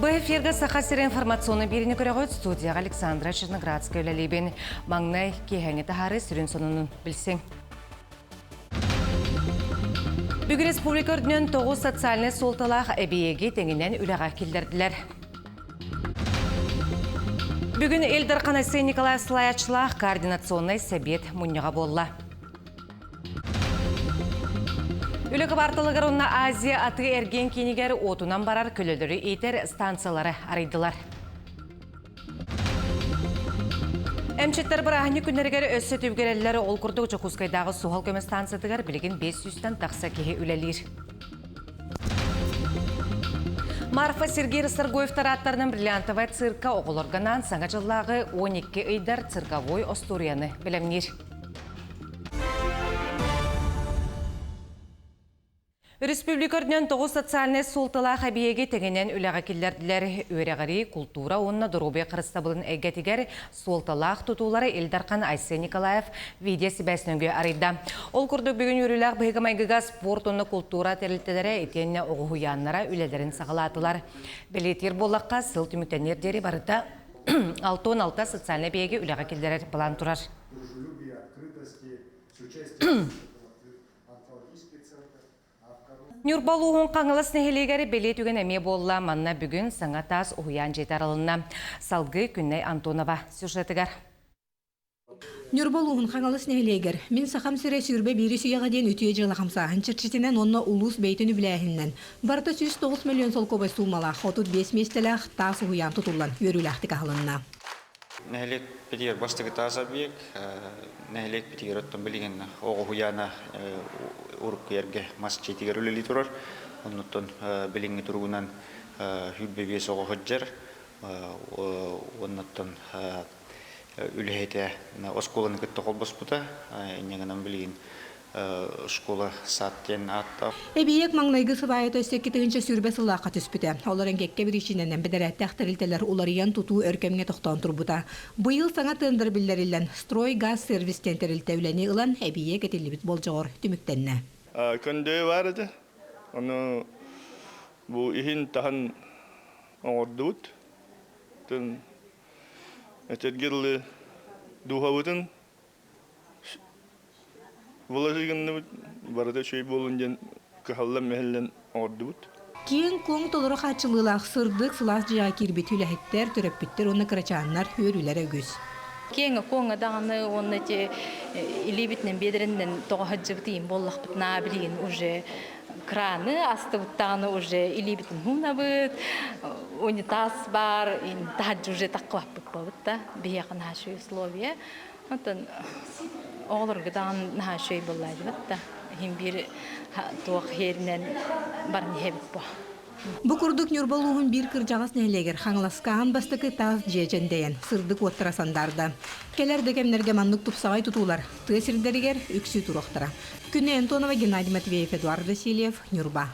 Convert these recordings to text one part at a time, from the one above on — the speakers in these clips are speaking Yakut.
Бу эфиргэ Саха сирэ информационный биэриини көрөҕүт студияҕа Александра Черноградская үлэлиибин. Маҥнай киэһэҥи таһаары сүрүн сонунун билсиҥ. Бүгүн республика үрдүнэн тоҕус социальнай суолталаах эбийиэги тэҥинэн үлэҕэ киллэрдилэр. Бүгүн Ил Дархан Айсен Николаев салайааччылаах координационнай сэбиэт мунньаҕа буолла. Үлэ кыбаарталыгар уонна Азия атыы-эргиэн киинигэр уотунан барар көлөлөрү иитэр станциялары арыйдылар. Эмчиттэр бырааһынньык күннэригэр өссө түбүгэрэллэр. Ол курдук Дьокуускайдааҕы суһал көмө станциятыгар билигин 500-тэн тахса киһи үлэлиир. Марфа Сергей Расторгуевтар ааттарынан бриллиантовая цирка оҕолорго анаан Саҥа дьыллааҕы 12 ыйдар цирковой остуоруйаны бэлэмниир. Республика үрдүнэн тоҕус социальнай суолталаах эбийиэги тэҥинэн үлэҕэ киллэрдилэр. Үөрэҕирии, култуура уонна доруобуйа харыстабылын эйгэтигэр суолталаах тутуулары Ил Дархан Айсен Николаев видео-сибээс нөҥүө арыйда. Ол курдук бүгүн үөрүүлээх быһыыга-майгыга спорт уонна култуура тэрилтэлэрэ итиэннэ оҕо уһуйааннара үлэлэрин саҕалаатылар. Бэлиэтиир буоллахха, сыл түмүктэниэр диэри барыта 66 социальнай эбийиэги үлэҕэ киллэрэр былаан турар. Ньурба улууһун Хаҥалас нэһилиэгэр бэлиэ түгэн эмиэ буолла. Манна бүгүн саҥа таас уһуйаан дьиэтэ арылынна. Салгыы Күннэй Антонова сюжетыгар. Ньурба улууһун Хаҥалас нэһилиэгэр Мин Сахам сирэ 21 үйэҕэ диэн үтүө дьыала хамсааһын чэрчитинэн уонна улуус бэйэтин үбүлээһининэн барыта 109 миллион солкуобай суумалаах 35 миэстэлээх таас уһуйаан тутуллан үөрүүлээхтик аһылынна. Нэһилиэкпитигэр бастакы таас объект, нэһилиэкпитигэр оттон билигин оҕо уһуйаана урукку эргэ мас дьиэтигэр үлэлии турар. Оннуттан билиҥҥи туругунан 25 оҕо сылдьар. Оннуттан үлэһитэ оскуоланы кытта холбоспута. Инньэ гынан билигин школа сад диэн ааттаах. Эбийиэк маҥнайгы сыбаайата өссө 2020 сыллаахха түспүтэ. Олор кэккэ биричиинэнэн бэдэрээттээх тэрилтэлэр уларыйан тутуу өр кэмҥэ тохтоон турбута. Быйыл саҥа тендер биллэриллэн, «Стройгаз сервис» диэн тэрилтэ үлэни ылан, эбийиэк этиллибит болдьоҕор түмүктэннэ. Көндөө баар этэ. Ону бу иһин-таһын оҥордубут. Этэргэ дылы дууһабытын Вложи гынныбыт, барыта үчүгэй буоллун диэн кыһаллан-мүһэллэн оҥордубут. Киэҥ-куоҥ толору хааччыллыылаах сырдык, сылаас дьиэҕэ киирбит үлэһиттэр, төрөппүттэр уонна кырачааннар үөрүүлэрэ үгүс. Киэҥ-куоҥ даҕаны уонна ити илиибитинэн биэдэрэннэн тоҕо сылдьыбыт иин буоллахпытына билигин уже краны астыбыт даҕаны уже илиибитин уунабыт, унитаз баар, таһырдьа уже таххыбаппыт буолбут да биһиэхэ наһаа үчүгэй условия. Оттон оҕолорго даҕаны наһаа үчүгэй буоллаадыбыт да иһин биир туох иһэринэн баран иһэбит буо. Бу курдук Ньурба улууһун биир кырдьаҕас нэһилиэгэр Хаҥаласка аан бастакы таас дьиэ дьэндэйэн, сырдык уоттара сандаарда. Кэлэр да кэмнэргэ маннык тупсаҕай тутуулар тыа сирдэригэр үксүү туруохтара. Күннэй Антонова, Геннадий Матвеев, Эдуард Васильев, Ньурба.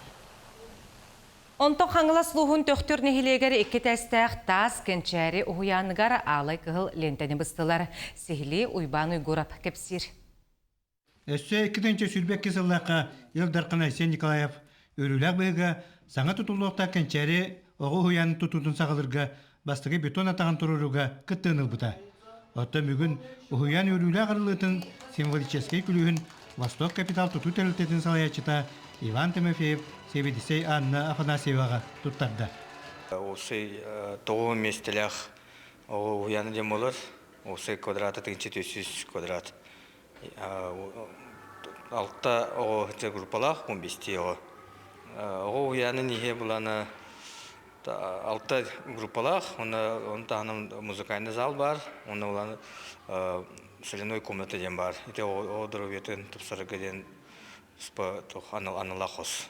Онтон Хаҥалас улууһун Төхтүр нэһилиэгэр икки этээстээх таас Кэнчээри уһуйааныгар аалай кыһыл лиэнтэни быстылар. Сиһилии Уйбаан Уйгурап кэпсиир. Өссө 2022 сыллаахха Ил Дархан Айсен Николаев үөрүүлээх быһыыга саҥа тутуллуохтаах Кэнчээри оҕо уһуйаанын тутуутун саҕалыырга бастакы бетон атаҕын туруорууга кыттыыны ылбыта. Оттон бүгүн уһуйаан үөрүүлээх арыллыытын символическай күлүүһүн Восток Капитал тутуу тэрилтэтин салайааччыта Иван Тимофеев сэбиэдиссэй Анна Афанасьеваҕа туттарда. Уопсай тоҕус миэстэлээх оҕо уһуйаана диэн буолар. Уопсай квадрата 1300 квадрат. Алта оҕо группалаах, 15 оҕо. Оҕо уһуйаанын иһэ булана алта группалаах, уонна ону таһынан музыкальный зал баар, уонна улахан соляной комната диэн баар. Ити оҕо доруобуйатын тупсарарга диэн аналлаах хос.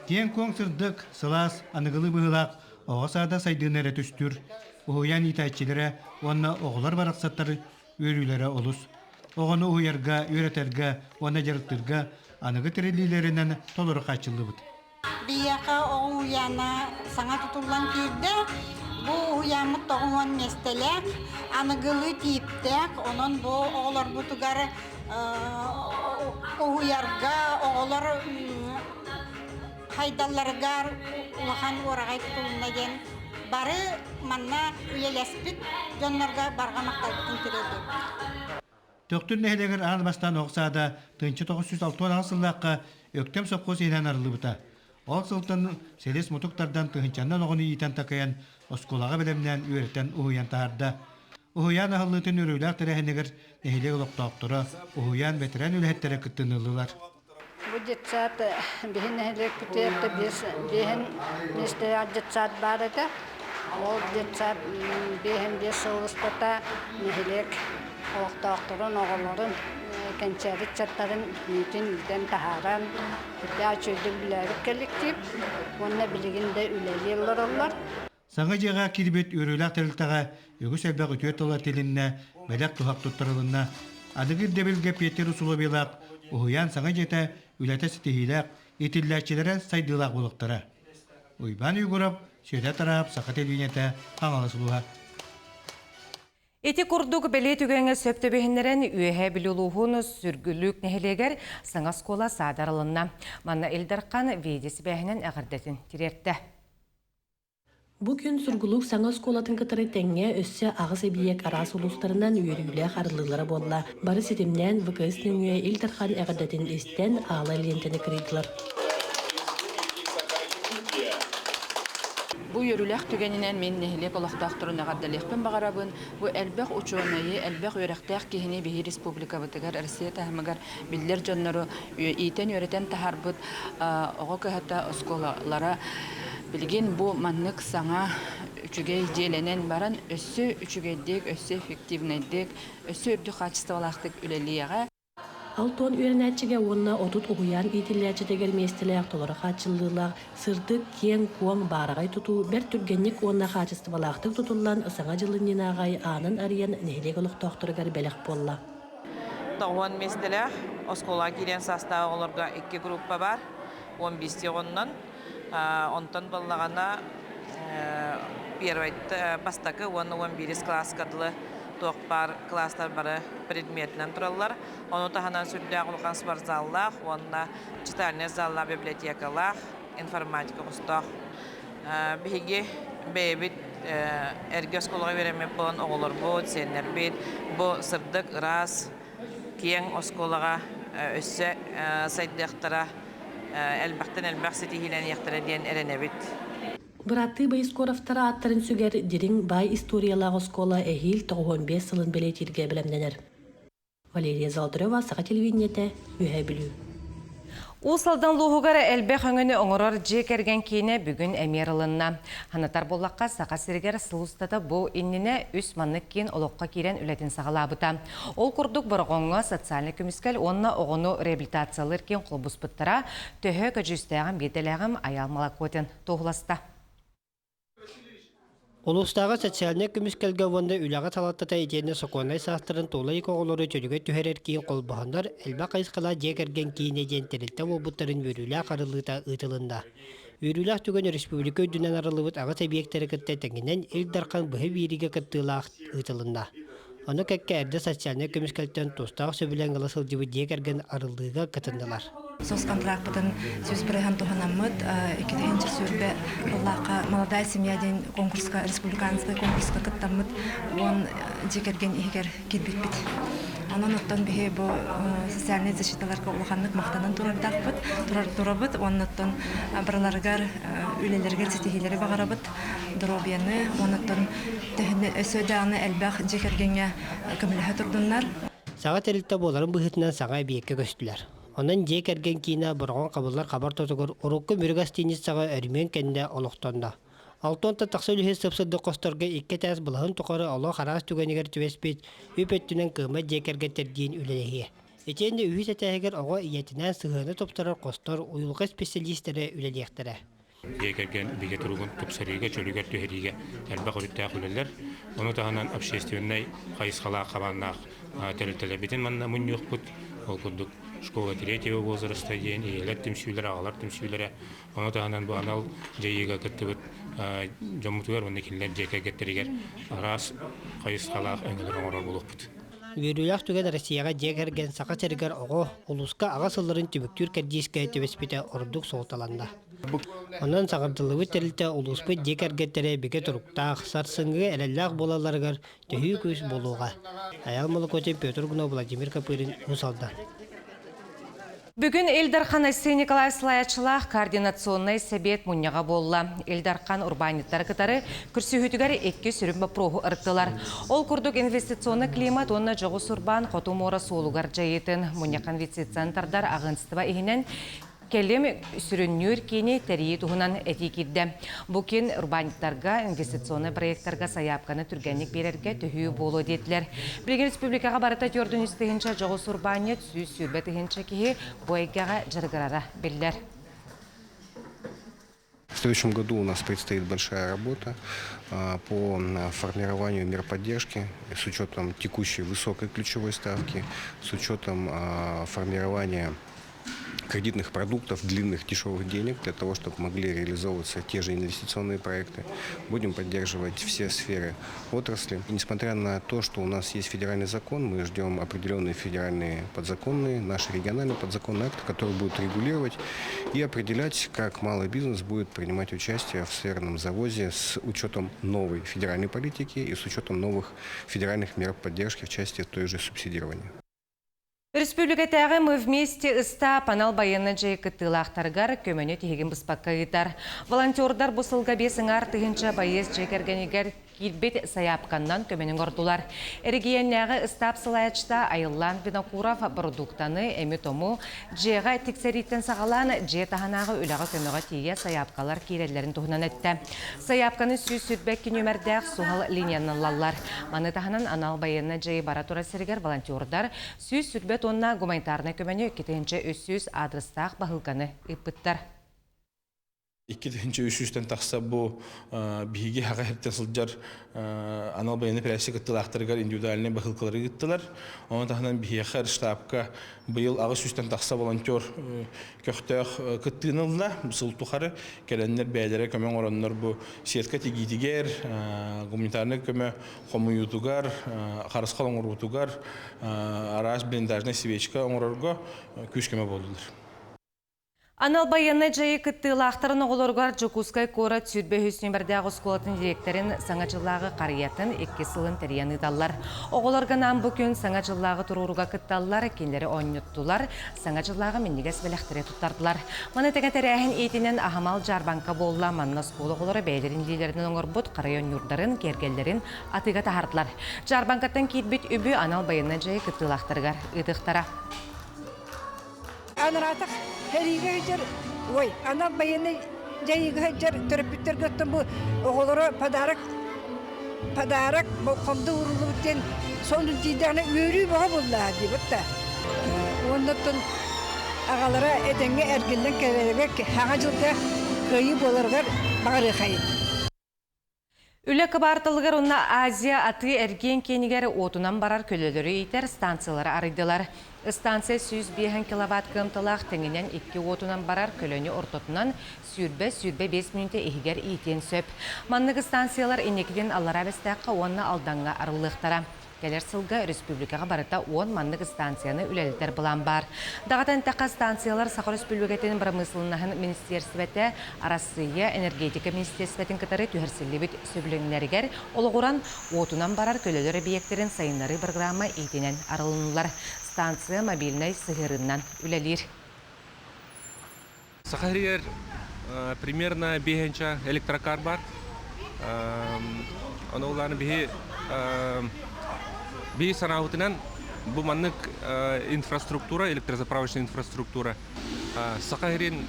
Киэҥ-куоҥ сырдык, сылаас, аныгылыы быһыылаах оҕо саада сайдыыны эрэ түстүүр, уһуйаан иитээччилэрэ уонна оҕолор барахсаттар үөрүүлэрэ олус. Оҕону уһуйарга, үөрэтэргэ уонна дьарыктыырга аныгы тэриллиилэринэн толору хааччыллыбыт. Биһиэхэ оҕо уһуйаана саҥа тутуллан киирдэ. Бу уһуйааммыт 90 миэстэлээх, аныгылыы тииптээх. Онон бу оҕолорбутугар уһуйарга оҕолор хайдалларыгар улахан уораҕай тутулунна диэн Бары манна үлэлэспит дьоннорго барҕа махталбытын тириэрдэбит. Төхтүр нэһилиэгэр аан бастаан оҕо саада 1968 сыллаахха Өктөм сопхуос иһинэн арыллыбыта. Ол сылтан силис мутук тардан тыһыынчаннан оҕону иитэн такайан, оскуолаҕа бэлэмнээн үөрэтэн уһуйан таһаарда. Уһуйаан аһыллыытын үөрүүлээх тэрээһинигэр нэһилиэк олохтоохторо, уһуйаан бэтэрээн үлэһиттэрэ кыттыныллылар. Бу детсад биһи нэһилиэкпитигэр да биэс биэһин миэстэлээх детсад баар этэ. Ол детсад биэһин биэс сыл устата нэһилиэк олохтоохторун, оҕолорун, кэнчээри ыччаттарын үүтүн иитэн таһааран, үрдээх үчүгэйдик үлэлээбит коллектив уонна билигин да үлэлии олороллор. Саҥа дьиэҕэ киирбит үөрүүлээх тэрилтэҕэ үгүс элбэх үтүө тыла тилиннэ, бэлэх-туһах туттарылынна. Аныгы ирдэбилгэ Петр усулуобуйалаах уһуйаан саҥа дьиэтэ үлэтэ ситиһиилээх, иитиллээччилэрэ сайдыылаах буолуохтара. Уйбаан Егоров, Сүөдэ Тараап, Саха телевидениетэ, Хаҥалас улууһа. Ити курдук бэлиэ түгэҥҥэ сөп түбэһиннэрэн Үөһээ Бүлүү улууһун Сүргүлүүк нэһилиэгэр саҥа оскуола саадарылынна. Манна Ил Дархан видео сибээһинэн эҕэрдэтин тириэртэ. Бу күн Сургулуук саҥа оскуолатын кытары тэҥҥэ өссө аҕыс эбийиэк араас улуустарынан үөрүүлээх арыллыылара буолла. Бары ситимнээн ВКС нөҥүө Ил Дархан эҕэрдэтин истэн, аала лиэнтэни кырыйдылар. Бу үөрүүлээх түгэнинэн мин нэһилиэк олохтоохторун эҕэрдэлиэхпин баҕарабын. Бу элбэх учуонайы, элбэх үөрэхтээх киһини биһи республикабытыгар, Россия таһымыгар биллэр дьоннору иитэн-үөрэтэн таһаарбыт оҕо кыһата оскуолалара билигин бу маннык саҥа үчүгэй дьиэлэнэн баран өссө үчүгэйдик, өссө эффективнэйдик, өссө үрдүк хаачыстыбалаахтык үлэлиэҕэ. Алтон үөрэнээччигэ уонна 30 уһуйаан иитиллээччитигэр миэстэлээх толору хааччыллыылаах сырдык, киэҥ-куоҥ, баараҕай тутуу бэрт түргэнник уонна хаачыстыбалаахтык тутуллан Саҥа дьыл иннинээҕи аанын арыйан нэһилиэк олохтоохторугар бэлэх буолла. 90 миэстэлээх оскуолаҕа киириэн саастаах оҕолорго икки группа баар, 15 оҕоннон. Онтон буоллаҕына первый бастакы уонна 11 кылааска дылы туох баар кылаастар бары предметинэн тураллар. Ону таһынан сүрдээх улахан спортзаллаах уонна читальнай заллаах библиотекалаах, информатика хостоох. Биһиги бэйэбит эргэ оскуолаҕа үөрэммит буолан оҕолорбут, сиэннэрбит бу сырдык, ыраас, киэҥ оскуолаҕа өссө сайдыахтара, элбэхтэн элбэх ситиһиилэниэхтэрэ диэн эрэнэбит. Бырааттыы Боескоровтар ааттарын сүгэр дириҥ баай историялаах оскуола эһиил 95 сылын бэлиэтииргэ бэлэмнэнэр. Валерия Золотарева, Саха телевидениетэ, Үөһээ Бүлүү. Уус Алдан улууһугар элбэх өҥөнү оҥорор дьиэ кэргэн киинэ бүгүн эмиэ ылынна. Ханатар буоллахха, Саха сиригэр сыл устата бу иннинэ үс маннык киин олоххо киирэн үлэтин саҕалаабыта. Ол курдук Бороҕоҥҥо социальнай көмүскэл уонна оҕону реабилитациялыыр киин холбуспуттара төһө көдьүүстээҕин биирдэлээҕим Айаал Малакотин туоһуласта. Улуустааҕы социальнай көмүскэлгэ уонна үлэҕэ салалтата итиэннэ сокуоннай саастарын туола илик оҕолору чөлүгэр түһэрэр киин холбоһоннор элбэх хайысхалаах дьиэ кэргэн киинэ диэн тэрилтэ буолбуттарын үөрүүлээх арыллыыта ыытылынна. Үөрүүлээх түгэн республика үрдүнэн арыллыбыт аҕыс эбийиэктэри кытта тэҥинэн Ил Дархан быһа биэриигэ кыттыылаах ыытылынна. Ону кэккэ эрдэ социальнай көмүскэлтэн тустаах сөбүлэҥ ыла сылдьыбыт дьиэ кэргэн арыллыыга кытыннылар. Соцконтракпытын 100% туһанаммыт 2020 сыллаахха «Молодая семья» диэн конкурска, республиканскай конкурска кыттаммыт уон дьиэ кэргэн иһигэр киирбиппит. Онон оттон биһи бу социальнай защиталарга улаханнык махтанан турардаахпыт, турар турабыт уонна оттон барыларыгар үлэлэригэр ситиһиилэри баҕарабыт. доруобуйаны уонна төһөнү өссө даҕаны элбэх дьиэ кэргэҥҥэ көмөлөһө турдуннар. Саҥа тэрилтэ буоларын быһыытынан саҥа эбийиэккэ көстүлэр. Онон дьиэ кэргэн киинэ Бороҕон хабыллар хабар тотугар урукку Мүрү гостиницаҕа өрөмүөн кэннэ олохтонно. Алтонтан тахса үлэһит сып-сырдык хосторго икки этээс былаһын тухары олох араас түгэнигэр түбэспит үп өттүнэн кыаммат дьиэ кэргэттэрдиин үлэлэһиэ. Итиэннэ үһүс этээһигэр оҕо ийэтинээн сыһыаны тупсарар хостор уйулҕа исписэлиистэрэ үлэлиэхтэрэ. Дьиэ кэргэн бигэ туругун тупсарыыга, чөлүгэр түһэриигэ элбэх өрүттээх үлэлэр. Ону таһынан общественнай хайысхалаах хабааннаах тэрилтэлэрбитин манна мунньуохпут. Ол курдук школа третьего возраста диэн ийэлэр түмсүүлэрэ, аҕалар түмсүүлэрэ. Ону таһынан бу анал дьайыыга кыттыбыт дьоммутугар уонна кинилэр дьиэ кэргэттэригэр араас хайысхалаах өҥөлөр оҥорор буолуохпут. Үөрүүлээх түгэн Россияҕа дьиэ кэргэн Саха сиригэр оҕо, улууска аҕа сылларын түмүктүүр кэрдиискэ түбэспитэ ордук суолталанна. Онон саҥардыллыбыт тэрилтэ улууспут дьиэ кэргэттэрэ бигэ туруктаах, сарсыҥҥы эрэллээх буолалларыгар төһүү күүс буолуоҕа. Айал Молокотин, Петр Гунов, Владимир Копырин, Уус Алдан. Бүгүн Ил Дархан Айсен Николаев салайааччылаах Координационнай сэбиэт мунньаҕа буолла. Ил Дархан урбаанньыттары кытары көрсүһүүтүгэр икки сүрүн боппуруоһу ырыттылар. Ол курдук инвестиционнай климат уонна дьоҕус урбаан хоту муора суолугар дьайыытын мунньах инвестицияны тардар агентство иһинэн кэлим сүрүннүүр киини тэрийии туһунан этии киирдэ. Бу киин урбаанньыттарга инвестиционнай проектарга сайаапканы түргэнник биэрэргэ төһүү буолуо диэтилэр. Билигин республикаҕа барыта 403 тыһыынча дьоҕус урбаанньыт 120 тыһыынча киһи бу эйгэҕэ дьарыгырара биллэр. В следующем году у нас предстоит большая работа по формированию мер поддержки с учетом текущей высокой ключевой ставки, с учетом формирования кредитных продуктов, длинных дешевых денег для того, чтобы могли реализовываться те же инвестиционные проекты. Будем поддерживать все сферы отрасли. И несмотря на то, что у нас есть федеральный закон, мы ждем определенные федеральные подзаконные, наши региональные подзаконные акты, которые будут регулировать и определять, как малый бизнес будет принимать участие в сферном завозе с учетом новой федеральной политики и с учетом новых федеральных мер поддержки в части той же субсидирования. Өрөспүүбүлүкэтээҕи Мы вместе ыстаап анал байыаннай дьайыы кыттыылаахтарыгар көмөнү тиһигин быспакка ыытар. Волонтердар бу сылга 5,5 тыһыынча байыас дьиэ кэргэнигэр киирбит сайаапканнан көмөнү оҥордулар. Эрэгийиэннээҕи ыстаап салайааччыта Айыллаан Винокуров бородууктаны, эми-тому дьиэҕэ тиксэрииттэн саҕалаан дьиэ таһынааҕы үлэҕэ көмөҕө тиийэ сайаапкалар киирэллэрин туһунан эттэ. Сайаапканы 122 нүөмэрдээх суһал линиянан ылаллар. Маны таһынан анал байыаннай дьайыы бара турар сиригэр волонтердар 120 тонна гуманитарнай көмөнү 2300 адрестаах баһыылканы ыыппыттар. 2300-тэн тахса бу биһиги хаҕа иһиттэн сылдьар анал байыаннай операция кыттыылаахтарыгар индивидуальнай баһыылкалары ыыттылар. Ону таһынан биһиэхэ штабка быйыл 800-тэн тахса волонтер көхтөөх кыттыыны ылла. Сыл тухары кэлэннэр бэйэлэрэ көмө оҥороннор бу сетка тигиитигэр, гуманитарнай көмө хомуйуутугар, харысхал оҥоруутугар, араас блиндажнай свечка оҥорорго күүс-көмө буоллулар. Анал байыаннай дьайыы кыттыылаахтарын оҕолоругар Дьокуускай куорат 23 нүөмэрдээх оскуолатын дириэктэрин Саҥа дьыллааҕы харыйатын иккис сылын тэрийэн ыыталлар. Оҕолорго анаан бу күн Саҥа дьыллааҕы туруорууга кытталлар, кинилэри оонньоттулар, Саҥа дьыллааҕы минньигэс бэлэхтэри туттардылар. Маны тэҥэ тэрээһин иитинэн аһымал дьаарбаҥка буолла. Манна оскуола оҕолоро бэйэлэрин илиилэринэн оҥорбут харай оонньуурдарын, киэргэллэрин атыыга таһаардылар. Дьаарбаҥкаттан киирбит үбү анал байыаннай дьайыы кыттыылаахтарыгар ыытыахтара. Анараатах сэриигэ сылдьар, ой, анал байыаннай дьайыыга сылдьар төрөппүттэргэ оттон бу оҕолоро подарок подарок болҕомто ууруллубут диэн сонун тиийдэҕинэ үөрүү бөҕө буоллаҕа диэбит да. Уонна оттон аҕалара этэҥҥэ эргиллэн кэлэригэр саҥа дьылга кыайыы буоларыгар баҕарыахайын. Үлэ кыбаарталыгар уонна Азия атыы-эргиэн киинигэр уотунан барар көлөлөрү иитэр станциялары арыйдылар. Станция 105 киловатт кыамталаах тэҥинэн икки уотунан барар көлөнү ортотунан 120-125 мүнүүтэ иһигэр иитиэн сөп. Маннык станциялар инникитин Аллараа Бэстээххэ уонна Алдаҥҥа арыллыахтара. Кэлэр сылга республикаҕа барыта 10 маннык станцияны үлэлэтэр былаан баар. Даҕатан эттэххэ, станциялар Саха Өрөспүүбүлүкэтин бырамыысылыннаһын министиэрстибэтэ Арассыыйа энергетика министиэрстибэтин кытары түһэрсиллибит сөбүлэҥнэригэр олоҕуран, уотунан барар көлөлөр эбийиэктэрин сайыннарыы программа иитинэн арылыннылар. Станция мобильнай сыһыарыынан үлэлиир. Саха сиригэр примерно биэһинчэ электрокар бар. Ону улааны биһи биһи санаабытынан бу маннык инфраструктура, электрозаправочная инфраструктура Саха сирин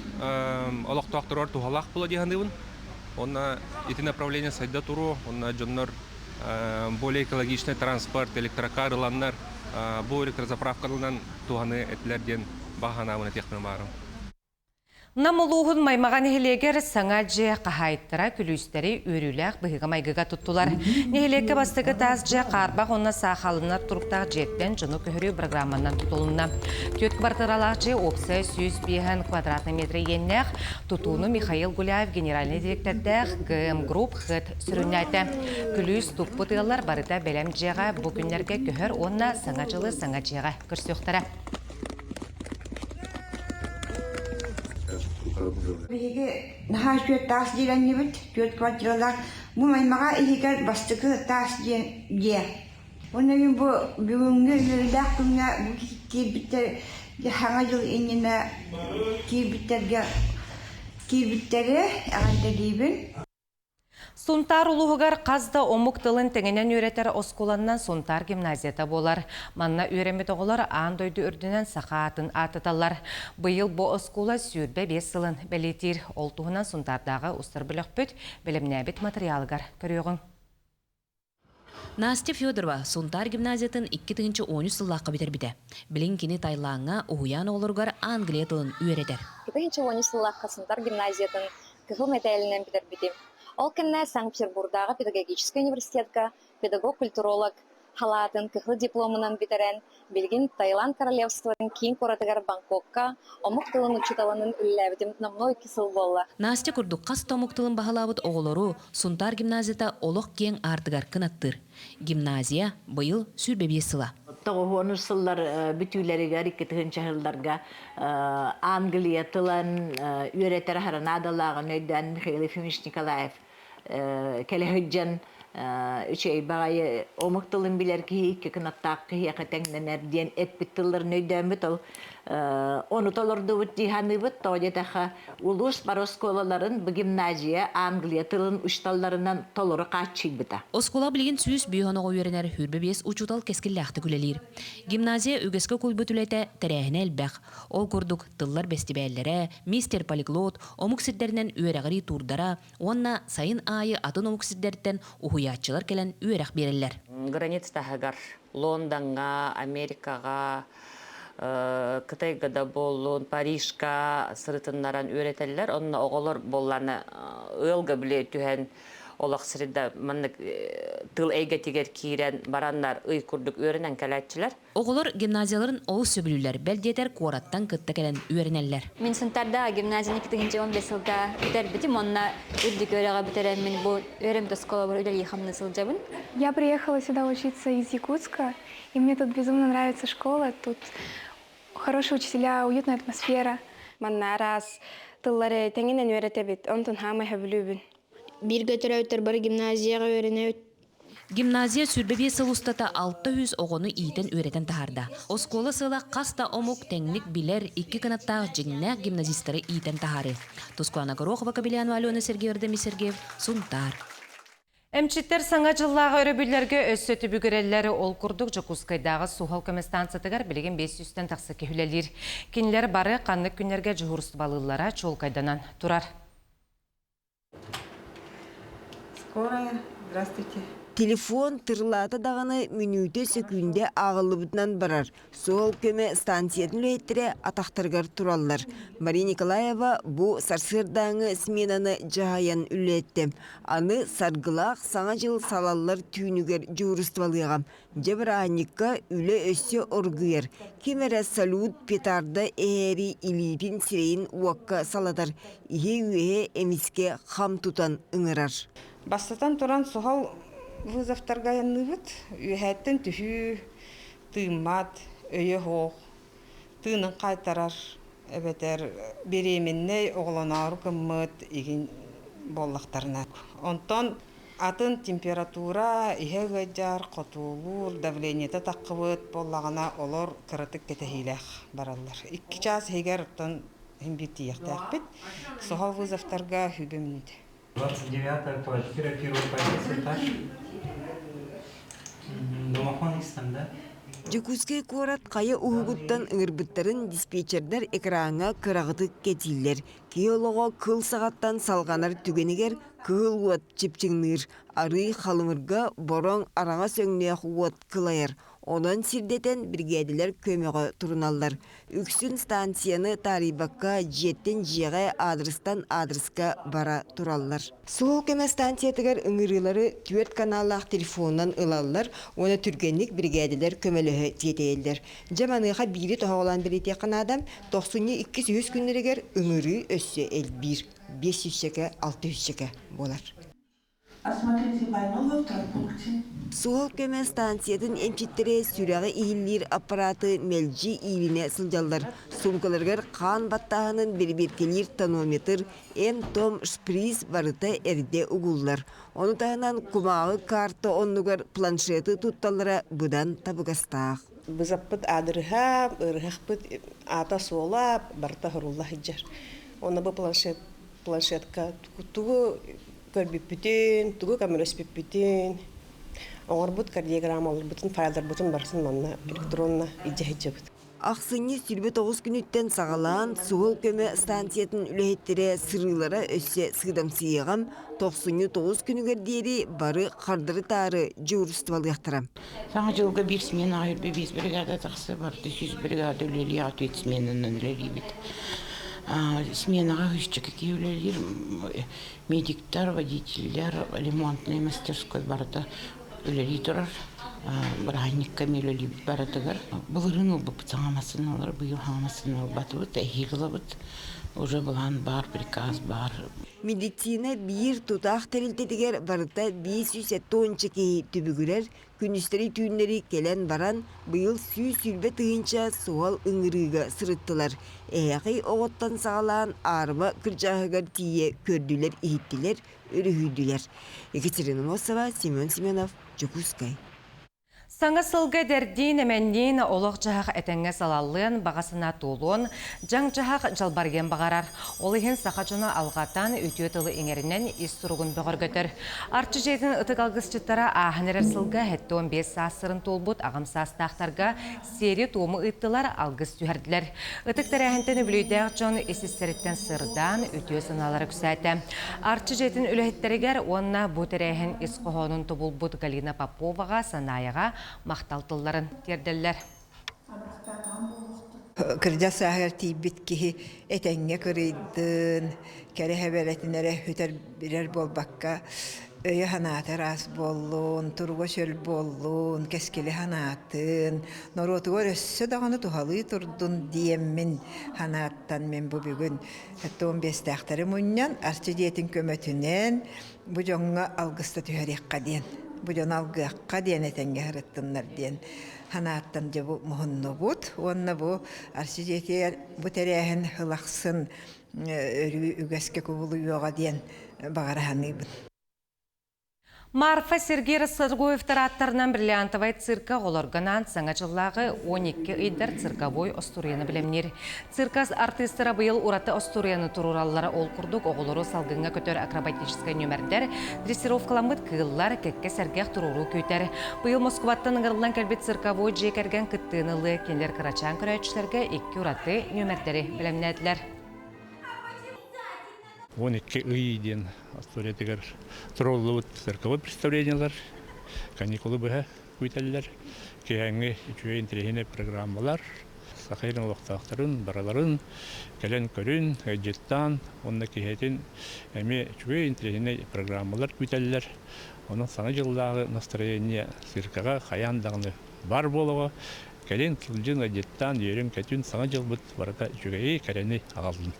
олохтоохторугар туһалаах буола дии саныыбын. Уонна ити направление сайда туруо, уонна дьоннор более экологичный транспорт, электрокар ыланнар бу электрозаправкаларынан туһаны этилэр диэн баҕа санаабын этиэхпин баарым. Нам улууһун Маймаҕа нэһилиэгэр саҥа дьиэ хаһаайыттара күлүүстэри үөрүүлээх быһыыга-майгыга туттулар. Нэһилиэккэ бастакы таас дьиэ хаарбах уонна саахалланар туруктаах дьиэттэн дьону көһөрүү программанан тутулунна. Түөрт квартиралаах дьиэ уопсай 105 квадратный метр иэннээх тутууну Михаил Гуляев генеральнай дириэктэрдээх ГМ Групп ХЭТ сүрүннээтэ. Күлүүс туппут ыаллар барыта бэлэм дьиэҕэ бу күннэргэ көһөр уонна саҥа дьылы саҥа дьиэҕэ көрсүөхтэрэ. Биһиги наһаа үчүгэй таас дьиэлэннибит, түөрт квартиралаах. Бу Маймаҕа иһигэр бастакы таас дьиэ. Уонна мин бу бүгүҥҥү үөрүүлээх күҥҥэ бу киирбиттэр Саҥа дьыл иннинэ киирбиттэргэ киирбиттэри эҕэрдэлиибин. Сунтаар улууһугар хас да омук тылын тэҥинэн үөрэтэр оскуоланнан Сунтаар гимназията буолар. Манна үөрэммит оҕолор аан дойду үрдүнэн саха аатын ааттаталлар. Быйыл бу оскуола 25 сылын бэлиэтиир. Ол туһунан Сунтаардааҕы устар бөлөхпүт бэлэмнээбит матырыйаалыгар көрүөҕүҥ. Настя Федорова Сунтаар гимназиятын 2013 сыллаахха бүтэрбитэ. Билигин кини Таилаҥҥа уһуйаан оҕолоругар англия тылын үөрэтэр. 2013 сыллаахха Сунтаар гимназиятын кыһыл мэтээлинэн бүтэрбитим. Ол кэннэ Санкт-Петербурдааҕы педагогическай университетка педагог-культуролог халаатын кыһыл дипломунан бүтэрэн, билигин Таиланд королевствотын киин куоратыгар Бангкокка омук тылын учууталынан үлэлээбитим номнуо икки сыл буолла. Настя курдук хас да омук тылын баһылаабыт оҕолору Сунтаар гимназията олох киэҥ аартыгар кынаттыыр. Гимназия быйыл 25 сыла. Тоҕуһуонус сыллар бүтүүлэригэр икки тыһыынча сылларга Англия тылын үөрэтэр аһара наадалааҕын өйдөөн Михаил Ефимович Николаев кэлэ сылдьан үчүгэй баҕайы омук тылын билэр киһи икки кынаттаах киһиэхэ тэҥнэнэр диэн эппит тылларын өйдөөммүт ол ону толордубут дии саныыбыт тоҕо диэтэххэ улуус бары оскуолаларын бу гимназия англия тылын учууталларынан толору хааччыйбыта. Оскуола билигин 105 оҕо үөрэнэр, 25 учуутал кэскиллээхтик үлэлиир. Гимназия үгэскэ куйбут үлэтэ, тэрээһинэ элбэх. Ол курдук, тыллар бэстибээллэрэ, мистер полиглот, омук сирдэринэн үөрэҕирии туурдара уонна сайын аайы атын омук сирдэртэн уһуйааччылар кэлэн үөрэх биэрэллэр. Граница таһыгар Лондоҥҥа, Америкаҕа, Кытайга да буоллун, Парижка сырытыннаран үөрэтэллэр. Онно оҕолор буоллаана ыалга били түһэн олох среда маннык тыл эйгэтигэр киирэн бараннар ый курдук үөрэнэн кэлээччилэр. Оҕолор гимназияларын олус сөбүлүүллэр, бэл диэтэр куораттан кытта кэлэн үөрэнэллэр. Мин Сунтарда гимназияны 2015 сылга бүтэрбитим уонна үрдүк үөрэҕи бүтэрэммин бу үөрэммит оскуолабар үлэлии-хамныы сылдьабын. Я приехала сюда учиться из Якутска, и мне тут безумно нравится школа, тут хорошие учителя, уютная атмосфера. Манна араас тыллары тэҥинэн үөрэтэбит, онтон хаамай сөбүлүүбүн. Бииргэ төрөөбүттэр бары гимназияҕа үөрэнэбит. Гимназия 25 сыл устата 600 оҕону иитэн-үөрэтэн таһаарда. Оскуола сыала хас да омук тэҥник билэр икки кынаттаах дьиҥнээх гимназистары иитэн таһаарыы. Тускуана Горохова, Кабельянова Алена Сергеева, Дамир Сергеев, Сунтаар. Эмчиттэр саҥа дьыллааҕы өрөбүллэргэ өссө түбүгүрэллэр. Ол курдук Дьокуускайдааҕы суһал көмө станциятыгар билигин 500-тэн тахса киһи үлэлиир. Кинилэр бары ханнык күннэргэ дьуһуурустубалыыллара чуолкайданан турар. Скорая, здравствуйте. Телефон тырылаата даҕаны мүнүүтэ сөкүүндэ ааҕыллыбытынан барар. Суол көмө станциятын үлэһиттэрэ атахтарыгар тураллар. Мария Николаева бу сарсыардааҥы сменаны дьаһайан үлэлэттэ. Аны Саргылаах Саҥа дьыл салаллар түүнүгэр дьуһуурустубалыаҕа. Дьэ бырааһынньыкка үлэ өссө оргуйар. Ким эрэ салют петарда эһээри илиитин сирэйин уокка салатар, иһи-үөһэ эмискэ хам тутан ыҥырар. Бастатан туран суһал вызовтарга айанныыбыт. Үөһээттэн түһүү, тыыммат, өйө суох, тыынын хаайтарар эбэтэр беременнэй оҕолоноору гыммыт игин буоллахтарына. Онтон атын температура, иһэ ыалдьар, хотуолуур, давлениета таххыбыт буоллаҕына олор кыратык кэтэһиилээх бараллар. Икки чаас иһигэр оттон иһин биир тиийиэхтээхпит. Суһал вызовтарга сүүрбэ мүнүүтэ. 29-я квартира, первый подъезд, этаж. Домофон истэн, да? Дьокуускай куорат хайа уһугуттан ыҥырбыттарын диспетчердэр экраҥҥа кыраҕытык кэтииллэр. Киһи олоҕо кыл саҕаттан салҕанар түгэнигэр кыһыл уот чыпчыҥныыр, арыый халымырга бороҥ араҥас өҥнөөх уот кылайар. Онон сирдэтэн биригээдэлэр көмөҕө туруналлар. Үксүн станцияны таарыйбакка дьиэттэн дьиэҕэ, аадырыстан аадырыска бара тураллар. Суһал көмө станциятыгар ыҥырыылары түөрт каналлаах телефонунан ылаллар уонна түргэнник биригээдэлэр көмөлөһө тиэтэйэллэр. Дьэ маныаха биири тоһоҕолоон бэлиэтиэххэ наада, тохсунньу иккис-үһүс күннэригэр ыҥырыы өссө элбиир, биэс сүүсчэкэ, алта сүүсчэкэ буолар. Осмотрите больного в травмпункте. Суһал көмө станциятын эмчиттэрэ сүрэҕи иһиллиир аппараты мэлдьи иилинэ сылдьаллар. Суумкаларыгар хаан баттааһынын бэрэбиэркэлиир тонометр, эм-том, шприц барыта эрдэ угуллар. Ону таһынан кумааҕы карта оннугар планшеты тутталлара быдан табыгастаах. Бызаппыт аадырыһа, ыарыһахпыт аата-суола барыта сурулла сылдьар. Уонна бу планшет планшетка тугу көрбүппүтүн, тугу көмөлөспүппүтүн, оҥорбут кардиограммаларбытын, файлдарбытын барытын манна электронно илдьэ сылдьабыт. Ахсынньы 29 күнүттэн саҕалаан суһал көмө станциятын үлэһиттэрэ сырыылара өссө сыыдамсыйыаҕым, тохсунньу 9 күнүгэр диэри бары хардары-таары дьуурустубалыахтара. Саҥа дьылга биир смена аҕай биэс бригада тахса барда, сүүс бригада үлэлиэҕэ түөрт сменанан үлэлиибит. Сменаҕа үсчэкэ киһи үлэлиир, медиктар, водителлэр, ремонтнай мастерской барыта үлэлии турар. Бырааһынньыкка эмиэ үлэлиибит барытыгар. Былырыын ылбыппыт саҥа массыыналары, быйыл саҥа массыына ылбатыбыт, эһиил ылабыт. Уже былаан баар, приказ баар. Медицина биир тутаах тэрилтэтигэр барыта 570 киһи түбүгүрэр, күнүстэри-түүннэри кэлэн баран, быйыл 120 000 суһал ыҥырыыга сырыттылар. Эһээхий оҕоттон саҕалаан аарыма кырдьааһыгар тиийэ көрдүлэр-иһиттилэр, өрүһүйдүлэр. Екатерина Мосова, Семен Семенов, Дьокуускай. Саҥа сылга эдэрдиин-эмэнниин олох-дьаһах этэҥҥэ салаллыан, баҕа санаа туолуон, дьаҥ-дьаһах дьалбарыйыан баҕарар. Ол иһин саха дьоно алҕатан, үтүө тылы иҥэринэн ис туругун бөҕөргөтөр. Арчы дьиэтин ытык алгысчыттара ааһан эрэр сылга 75 саастарын туолбут аҕам саастаахтарга сиэри-туому ыыттылар, алгыс түһэрдилэр. Ытык тэрээһинтэн үбүлүөйдээх дьон ис-истэриттэн сырдаан, үтүө санаалара үксээтэ. Арчы дьиэтин үлэһиттэригэр уонна бу тэрээһин ис хоһоонун тобулбут Галина Поповаҕа, Санаайаҕа махтал тылларын тиэрдэллэр. Кырдьа сааһыгар тиийбит киһи этэҥҥэ кырыйдын, кэрэ эбэрэтин эрэ үтэр билэр буолбакка, өйө-санаата ыраас буоллун, туруга чөл буоллун, кэскили санаатын, норуотугар өссө даҕаны туһалыы турдун диэммин санааттан мин бу бүгүн 15-тээхтэри мунньан, Арчы дьиэтин көмөтүнэн бу дьоҥҥо алгыста түһэриэххэ диэн, бу дьону алгыахха диэн этэҥҥэ сырыттыннар диэн санааттан дьэ бу муһуннубут уонна бу Арчы дьиэтигэр бу тэрээһин сыл ахсын өрүү үгэскэ кубулуйуоҕа диэн баҕара саныыбын. Марфа Сергей Рассадгоевтар ааттарынан бриллиантовай цирка оҕолорго анаан Саҥа дьыллааҕы 12 ыйдар цирковой остуоруйаны бэлэмниир. Циркас артыыстара быйыл ураты остуоруйаны туруораллара ол курдук оҕолору салгыҥҥа көтөр акробатическай нүөмэрдэр, дрессировкаламмыт кыыллар, кэккэ сэргэх туруоруу күүтэр. Быйыл Москваттан ыҥырыллан кэлбит цирковой дьиэ кэргэн кыттыыны ылыы кинилэр кырачаан көрөөччүлэргэ икки ураты нүөмэрдэри бэлэмнээтилэр. 12 ый диэн историятыгар туруллубут цирковой представлениелар, каникулы быһа күүтэллэр, киэһээҥҥи үчүгэй интэриэһинэй программалар, Саха сирин олохтоохторун барыларын кэлэн көрүн, ыалдьыттаан уонна киһитин эмиэ үчүгэй интэриэһинэй программалар күүтэллэр. Онон Саҥа дьыллааҕы настроение циркаҕа хайаан даҕаны баар буолуоҕа. Кэлин сылдьын, ыалдьыттаан, үөрүн-көтүн Саҥа дьылбыт барыта үчүгэйи, кэрэни аҕаллын.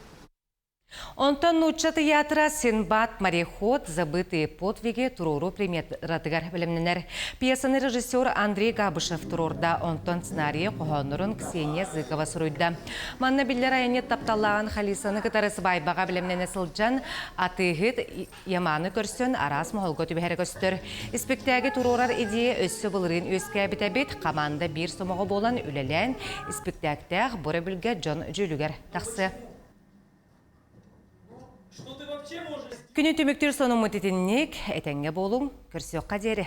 Онтон нуучча тыйаатыра «Синбад мореход. Забытые подвиги» туруоруу премьератыгар бэлэмнэнэр. Пьесаны режиссер Андрей Габышев туруорда, онтон сценарийы хоһооннорун Ксения Зыкова суруйда. Манна биллэр айанньыт тапталлааҕын Халисаны кытары сыбаайбаҕа бэлэмнэнэ сылдьан, атыыһыт Яманы көрсөн араас моһолго түбэһэрэ көстөр. Испиктээги туруорар идея өссө былырыын үөскээбит эбит. Хамаанда биир сомоҕо буолан үлэлээн, испиктээктээх бу өрөбүлгэ дьон дьүүлүгэр тахсыа. Күнү түмүктүүр сонуммут итинник. Этэҥҥэ буолуҥ. Көрсүөххэ диэри.